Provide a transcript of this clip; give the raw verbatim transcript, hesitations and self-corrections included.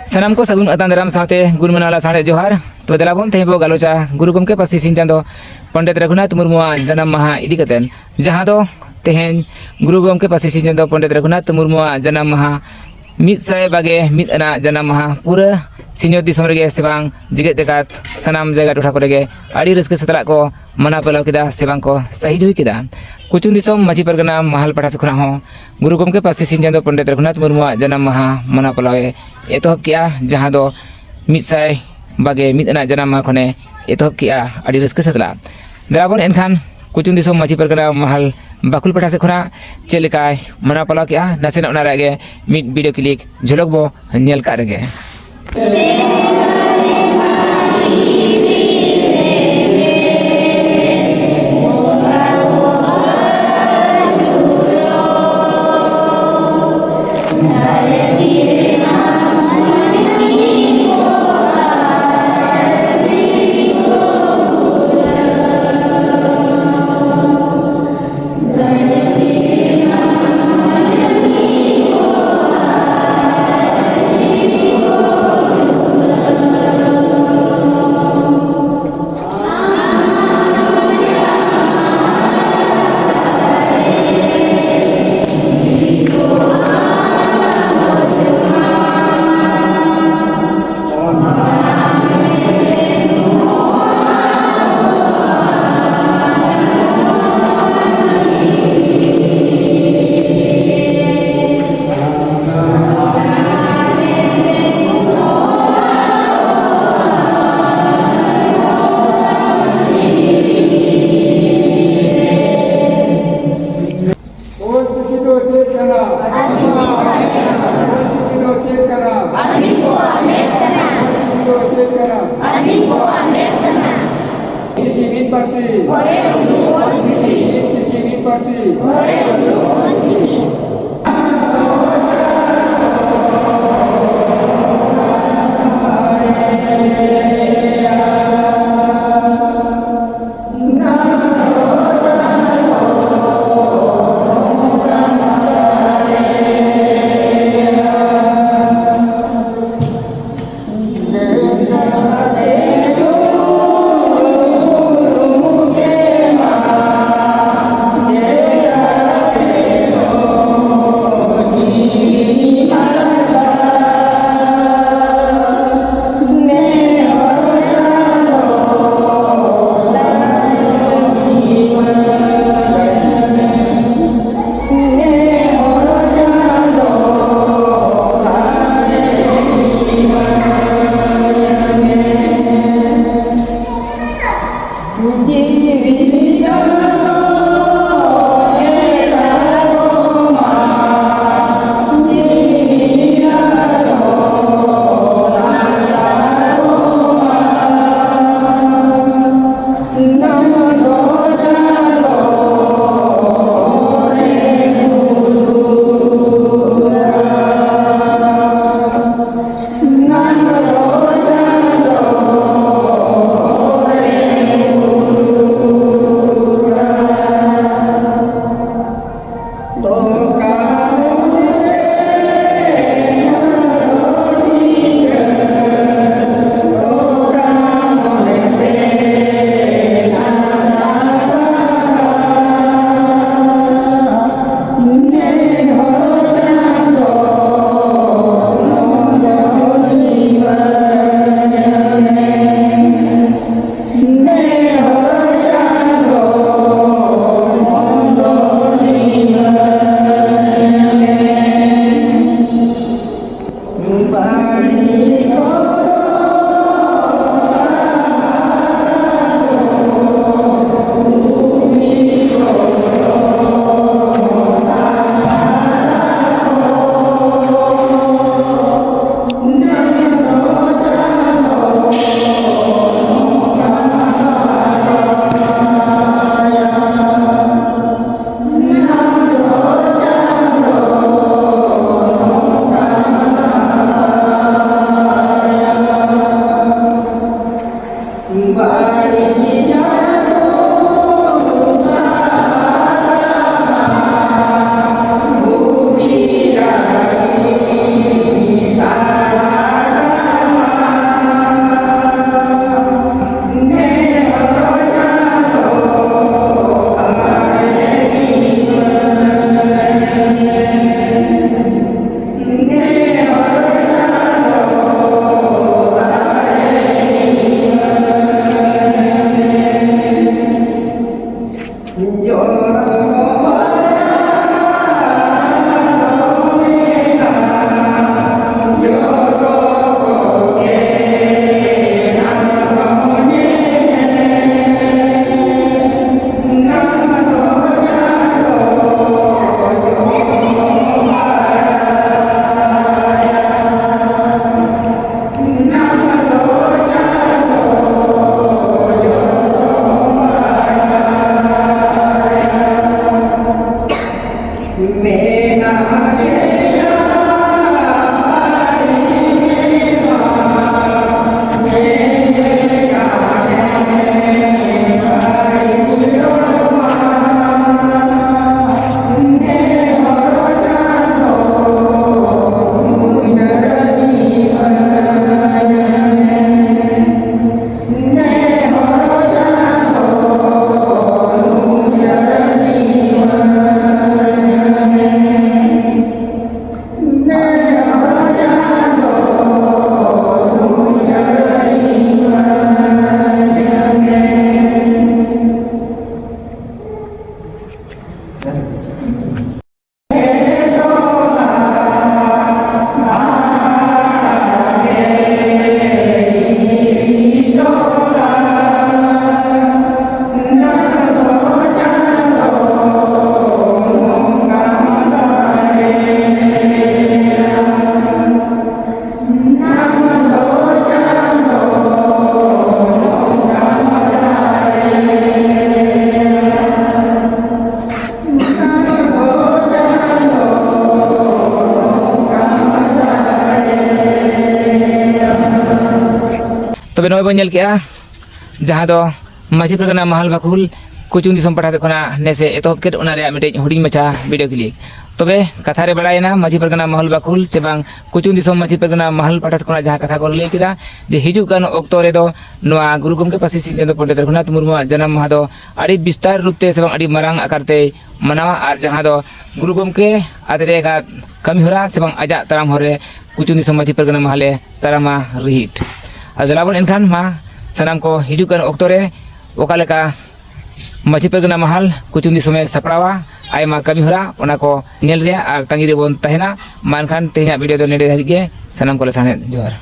ᱥᱟᱱᱟᱢ ᱠᱚ ᱥᱟᱹᱜᱩᱱ ᱟᱛᱟᱝ ᱫᱟᱨᱟᱢ ᱥᱟᱶᱛᱮ ᱜᱩᱱ ᱢᱟᱱᱟᱣ ᱞᱟᱥᱟᱲᱦᱮᱫ ᱡᱚᱦᱟᱨ᱾ ᱛᱚ ᱫᱮᱞᱟ ᱵᱚᱱ ᱛᱮᱦᱮᱧ ᱵᱚ ᱜᱟᱞᱚᱪᱟ ᱜᱩᱨᱩ ᱜᱚᱢᱠᱮ ᱯᱟᱹᱨᱥᱤ ᱥᱤᱧ ᱪᱟᱸᱫᱚ ᱯᱚᱱᱰᱤᱛ ᱨᱚᱜᱷᱩᱱᱟᱛᱷ ᱢᱩᱨᱢᱩᱣᱟᱜ ᱡᱟᱱᱟᱢ ᱢᱟᱦᱟ ᱤᱫᱤ ᱠᱟᱛᱮ, ᱡᱟᱦᱟᱸ ᱫᱚ ᱛᱮᱦᱮᱧ ᱜᱩᱨᱩ ᱜᱚᱢᱠᱮ ᱯᱟᱹᱨᱥᱤ ᱥᱤᱧ ᱪᱟᱸᱫᱚ ᱯᱚᱱᱰᱤᱛ ᱨᱚᱜᱷᱩᱱᱟᱛᱷ ᱢᱩᱨᱢᱩᱣᱟᱜ ᱡᱟᱱᱟᱢ ᱢᱟᱦᱟ ᱢᱤᱫ ᱥᱟᱭ ᱵᱟᱜᱮ ᱢᱤᱫ ᱟᱱᱟᱜ ᱡᱟᱱᱟᱢ ᱢᱟᱦᱟ ᱯᱩᱨᱟᱹ ᱥᱤᱧᱚᱛ ᱫᱤᱥᱚᱢ ᱨᱮᱜᱮ ᱥᱮ ᱵᱟᱝ ᱡᱮᱜᱮᱛ ᱡᱟᱠᱟᱛ ᱥᱟᱱᱟᱢ ᱡᱟᱭᱜᱟ ᱴᱚᱴᱷᱟ ᱠᱚᱨᱮ ᱜᱮ ᱟᱹᱰᱤ ᱨᱟᱹᱥᱠᱟᱹ ᱥᱟᱛᱞᱟᱜ ᱠᱚ ᱢᱟᱱᱟᱣ ᱯᱟᱞᱟᱣ ᱠᱮᱫᱟ ᱥᱮ ᱵᱟᱝ ᱠᱚ ᱥᱟᱹᱦᱤ ᱡᱩᱦᱤ ᱠᱮᱫᱟ᱾ ᱠᱩᱪᱩᱝ ᱫᱤᱥᱚᱢ ᱢᱟᱹᱡᱷᱤ ᱯᱟᱨᱜᱟᱱᱟ ᱢᱟᱦᱟᱞ ᱯᱟᱦᱴᱟ ᱥᱮᱫ ᱠᱷᱚᱱᱟᱜ ᱦᱚᱸ ᱜᱩᱨᱩ ᱜᱚᱢᱠᱮ ᱯᱟᱹᱨᱥᱤ ᱥᱤᱧ ᱪᱟᱸᱫᱚ ᱯᱚᱱᱰᱤᱛ ᱨᱚᱜᱷᱩᱱᱟᱛᱷ ᱢᱩᱨᱢᱩᱣᱟᱜ ᱡᱟᱱᱟᱢ ᱢᱟᱦᱟ ᱢᱟᱱᱟᱣ ᱯᱟᱞᱟᱣ ᱮ ᱮᱛᱚᱦᱚᱵ ᱠᱮᱜᱼᱟ, ᱡᱟᱦᱟᱸ ᱫᱚ ᱢᱤᱫ ᱥᱟᱭ ᱵᱟᱜᱮ ᱢᱤᱫ ᱟᱱᱟᱜ ᱡᱟᱱᱟᱢ ᱢᱟᱦᱟ ᱠᱷᱚᱱᱮ ᱮᱛᱚᱦᱚᱵ ᱠᱮᱜᱼᱟ᱾ ᱟᱹᱰᱤ ᱨᱟᱹᱥᱠᱟᱹ ᱥᱟᱛᱞᱟᱜ᱾ ᱫᱮᱞᱟ ᱵᱚᱱ ᱮᱱᱠᱷᱟᱱ ᱠᱩᱪᱩᱝ ᱫᱤᱥᱚᱢ ᱢᱟᱹᱡᱷᱤ ᱯᱟᱨᱜᱟᱱᱟ ᱢᱟᱦᱟᱞ ᱵᱟᱠᱷᱩᱞ ᱯᱟᱦᱴᱟ ᱥᱮᱫ ᱠᱷᱚᱱᱟᱜ ᱪᱮᱫ ᱞᱮᱠᱟᱭ ᱢᱟᱱᱟᱣ ᱯᱟᱞᱟᱣ ᱠᱮᱜᱼᱟ, ᱱᱟᱥᱮᱱᱟᱜ ᱚᱱᱟ ᱨᱮᱭᱟᱜ ᱜᱮ ᱢᱤᱫ ᱵᱷᱤᱰᱤᱭᱳ ᱠᱞᱤᱯ ᱡᱷᱚᱞᱚᱠ ᱵᱚ ᱧᱮᱞ ᱠᱟᱜ ᱨᱮᱜᱮ᱾ ᱚᱞ ᱪᱤᱠᱤ ᱫᱚ ᱪᱮᱫ ᱠᱟᱱᱟ? ᱚᱞ ᱪᱤᱠᱤ ᱫᱚ ᱪᱮᱫ ᱠᱟᱱᱟ? ᱚᱞ ᱪᱤᱠᱤ ᱫᱚ ᱪᱮᱫ ᱠᱟᱱᱟ? ᱪᱤᱠᱤ ᱢᱤᱫ ᱯᱟᱹᱨᱥᱤ᱾ ᱢᱤᱫ ᱪᱤᱠᱤ ᱢᱤᱫ ᱯᱟᱹᱨᱥᱤ᱾ ᱛᱚᱵᱮ ᱱᱚᱜᱼᱚᱭ ᱵᱚᱱ ᱧᱮᱞ ᱠᱮᱜᱼᱟ, ᱡᱟᱦᱟᱸ ᱫᱚ ᱢᱟᱹᱡᱷᱤ ᱯᱟᱨᱜᱟᱱᱟ ᱢᱟᱦᱟᱞ ᱵᱟᱠᱷᱩᱞ ᱠᱩᱪᱩᱝ ᱫᱤᱥᱚᱢ ᱯᱟᱦᱴᱟ ᱥᱮᱫ ᱠᱷᱚᱱᱟᱜ ᱱᱮᱥᱮ ᱮᱛᱚᱦᱚᱵ ᱠᱮᱫ, ᱚᱱᱟ ᱨᱮᱭᱟᱜ ᱢᱤᱫᱴᱮᱡ ᱦᱩᱰᱤᱧ ᱢᱟᱪᱷᱟ video clip᱾ ᱛᱚᱵᱮ ᱠᱟᱛᱷᱟ ᱨᱮ ᱵᱟᱲᱟᱭᱮᱱᱟ, ᱢᱟᱹᱡᱷᱤ ᱯᱟᱨᱜᱟᱱᱟ ᱢᱟᱦᱟᱞ ᱵᱟᱠᱷᱩᱞ ᱥᱮ ᱵᱟᱝ ᱠᱩᱪᱩᱝ ᱫᱤᱥᱚᱢ ᱢᱟᱹᱡᱷᱤ ᱯᱟᱨᱜᱟᱱᱟ ᱢᱟᱦᱟᱞ ᱯᱟᱦᱴᱟ ᱥᱮᱫ ᱠᱷᱚᱱᱟᱜ ᱡᱟᱦᱟᱸ ᱠᱟᱛᱷᱟ ᱠᱚ ᱞᱟᱹᱭ ᱠᱮᱫᱟ, ᱡᱮ ᱦᱤᱡᱩᱜ ᱠᱟᱱ ᱚᱠᱛᱚ ᱨᱮᱫᱚ ᱱᱚᱣᱟ ᱜᱩᱨᱩ ᱜᱚᱢᱠᱮ ᱯᱟᱹᱨᱥᱤ ᱥᱤᱧ ᱪᱟᱸᱫᱚ ᱯᱚᱱᱰᱤᱛ ᱨᱚᱜᱷᱩᱱᱟᱛᱷ ᱢᱩᱨᱢᱩᱣᱟᱜ ᱡᱟᱱᱟᱢ ᱢᱟᱦᱟ ᱫᱚ ᱟᱹᱰᱤ ᱵᱤᱥᱛᱟᱨ ᱨᱩᱯ ᱛᱮ ᱥᱮ ᱵᱟᱝ ᱟᱹᱰᱤ ᱢᱟᱨᱟᱝ ᱟᱠᱟᱨ ᱛᱮᱭ ᱢᱟᱱᱟᱣᱟ, ᱟᱨ ᱡᱟᱦᱟᱸ ᱫᱚ ᱜᱩᱨᱩ ᱜᱚᱢᱠᱮ ᱟᱫ ᱨᱮᱭᱟᱜ ᱠᱟᱹᱢᱤ ᱦᱚᱨᱟ ᱥᱮ ᱵᱟᱝ ᱟᱡᱟᱜ ᱛᱟᱲᱟᱢ ᱦᱚᱨ ᱨᱮ ᱠᱩᱪᱩᱝ ᱫᱤᱥᱚᱢ ᱢᱟᱹᱡᱷᱤ ᱯᱟᱨᱜᱟᱱᱟ ᱢᱟᱦᱟᱞᱮ ᱛᱟᱲᱟᱢᱟ ᱨᱤᱦᱤᱴ᱾ ᱟᱨ ᱪᱟᱞᱟᱣ ᱵᱚᱱ ᱮᱱᱠᱷᱟᱱ ᱢᱟ ᱥᱟᱱᱟᱢ ᱠᱚ ᱦᱤᱡᱩᱜ ᱠᱟᱱ ᱚᱠᱛᱚ ᱨᱮ ᱚᱠᱟ ᱞᱮᱠᱟ ᱢᱟᱹᱡᱷᱤ ᱯᱟᱨᱜᱟᱱᱟ ᱢᱟᱦᱟᱞ ᱠᱩᱪᱩᱝ ᱫᱤᱥᱚᱢᱮ ᱥᱟᱯᱲᱟᱣᱟ, ᱟᱭᱢᱟ ᱠᱟᱹᱢᱤ ᱦᱚᱨᱟ, ᱚᱱᱟ ᱠᱚ ᱧᱮᱞ ᱨᱮᱭᱟᱜ ᱟᱨ ᱛᱟᱺᱜᱤ ᱨᱮᱵᱚᱱ ᱛᱟᱦᱮᱱᱟ᱾ ᱢᱟ ᱮᱱᱠᱷᱟᱱ ᱛᱮᱦᱮᱧᱟᱜ video ᱫᱚ ᱱᱮᱰᱮ ᱫᱷᱟᱹᱨᱤᱡ ᱜᱮ᱾ ᱥᱟᱱᱟᱢ ᱠᱚᱞᱮ ᱥᱟᱦᱮᱫ ᱡᱚᱦᱟᱨ᱾